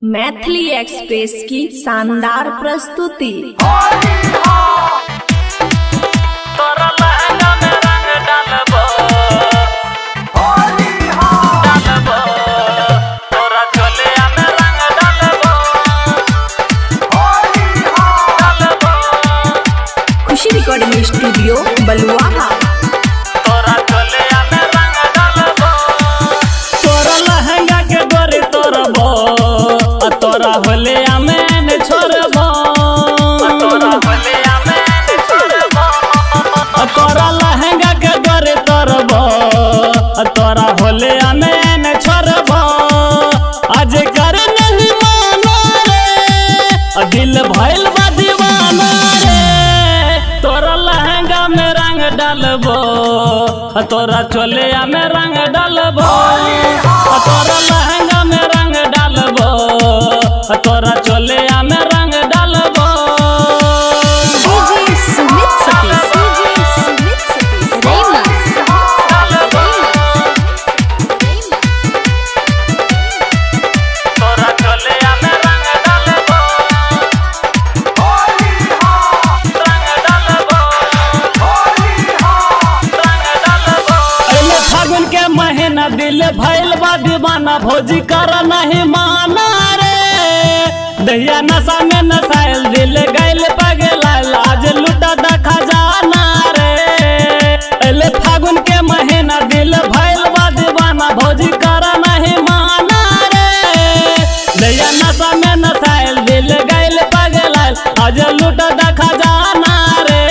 Maithili express की शानदार प्रस्तुति। तोरा लहंगा में रंग डालबो, डालबो, तोरा चोलिया में रंग डालबो, डालबो। खुशी रिकॉर्डिंग स्टूडियो बलुआहा। तोरा चोलिया में रंग डालबो, तोरा लहंगा के गोरी तोड़बो, तोरा होलिया में न छोड़बो, तोरा होलिया में न छोड़बो, तोरा लहंगा के गोरी तोड़बो, तोरा होलिया में न छोड़बो। आज कर नहीं माना रे, दिल भइल बा दीवाना रे। तोरा लहंगा में रंग डालबो, तोरा चोलिया में रंग डालबो, तोरा लहंगा में रंग डालबो, तोरा चोलिया में रंग डालबो। डीजे सुमित सतीश, डीजे सुमित सतीश, रेमा डालबो, तोरा चोलिया में रंग डालबो, रंग डालबो, रंग डालबो। अइले फागुन के महीना दिल भइल बा दीवाना, भौजी कर नहीं माना रे। दहिया नशा में नसायल दिल गैल पगलायल, आज लुटा द खजाना रे। अइले फागुन के महीना दिल भइल बा दीवाना, भौजी कर नहीं माना रे। दहिया नशा में नसायल दिल गैल पगलायल, आज लुटा द खजाना रे।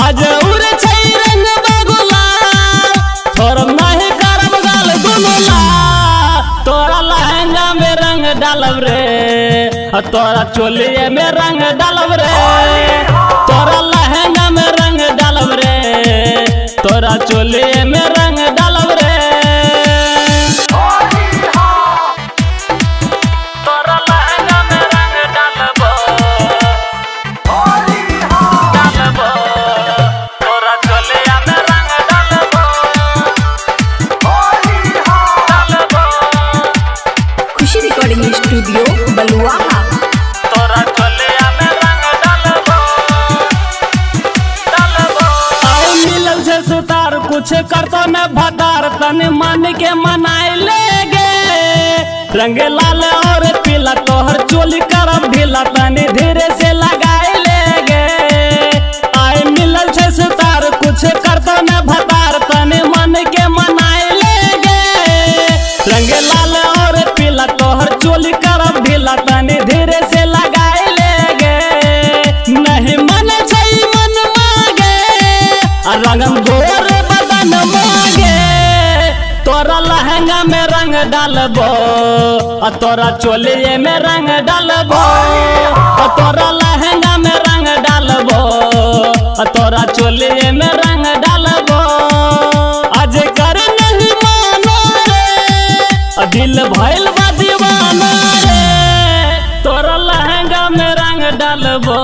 आज उड़े छै रंग बगुलाल, छोड़ब नहीं करब गाल दुनू लाल। तोरा लहंगा में रंग डालब रे, तोरा चोलिए में रंग डालब रे, तोरा लहंगा में रंग डालब रे, तोरा चोलिए में रंग डालब रे। तोरा लहंगा में रंग डालबो, डालबो, तोरा चोलिया में रंग डालबो, डालबो। खुशी रिकॉर्डिंग स्टूडियो बलुआहा। तोरा चोलिया में रंग डालबो, डालबो। आई मिलल छै सुतार, कुछ करतो न भदार, तन मन के मनाए ले गे। रंग लाल और पीला तोहर चोली करब ढीला, तनी धीरे से लगाए ले गे। आई मिलल छै सुतार, कुछ करतो न भदार, तन मन के मनाए ले गे। रंग लाल और पीला तोहर चोली करब ढीला, तनी धीरे से लगाए ले गे। नहीं मन छै मन मागे, आ रंगम गोर बदन मागे। तोरा लहंगा में रंग डालबो, आ तोरा चोलिए में रंग डालबो, आ तोरा लहंगा में रंग डालबो, आ तोरा चोलिए में रंग डालबो। आज कर नहीं माना रे, आ दिल भइल बा दीवाना रे। तोरा लहंगा में रंग डालबो,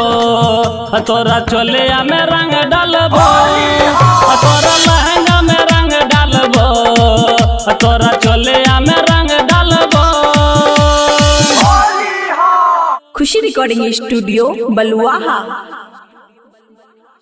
आ तोरा चोलिया में रंग डालबो, आ तोरा लहंगा में रंग डालबो, आ तोरा चोलिया में रंग डालबो। खुशी रिकॉर्डिंग स्टूडियो बलुआहा।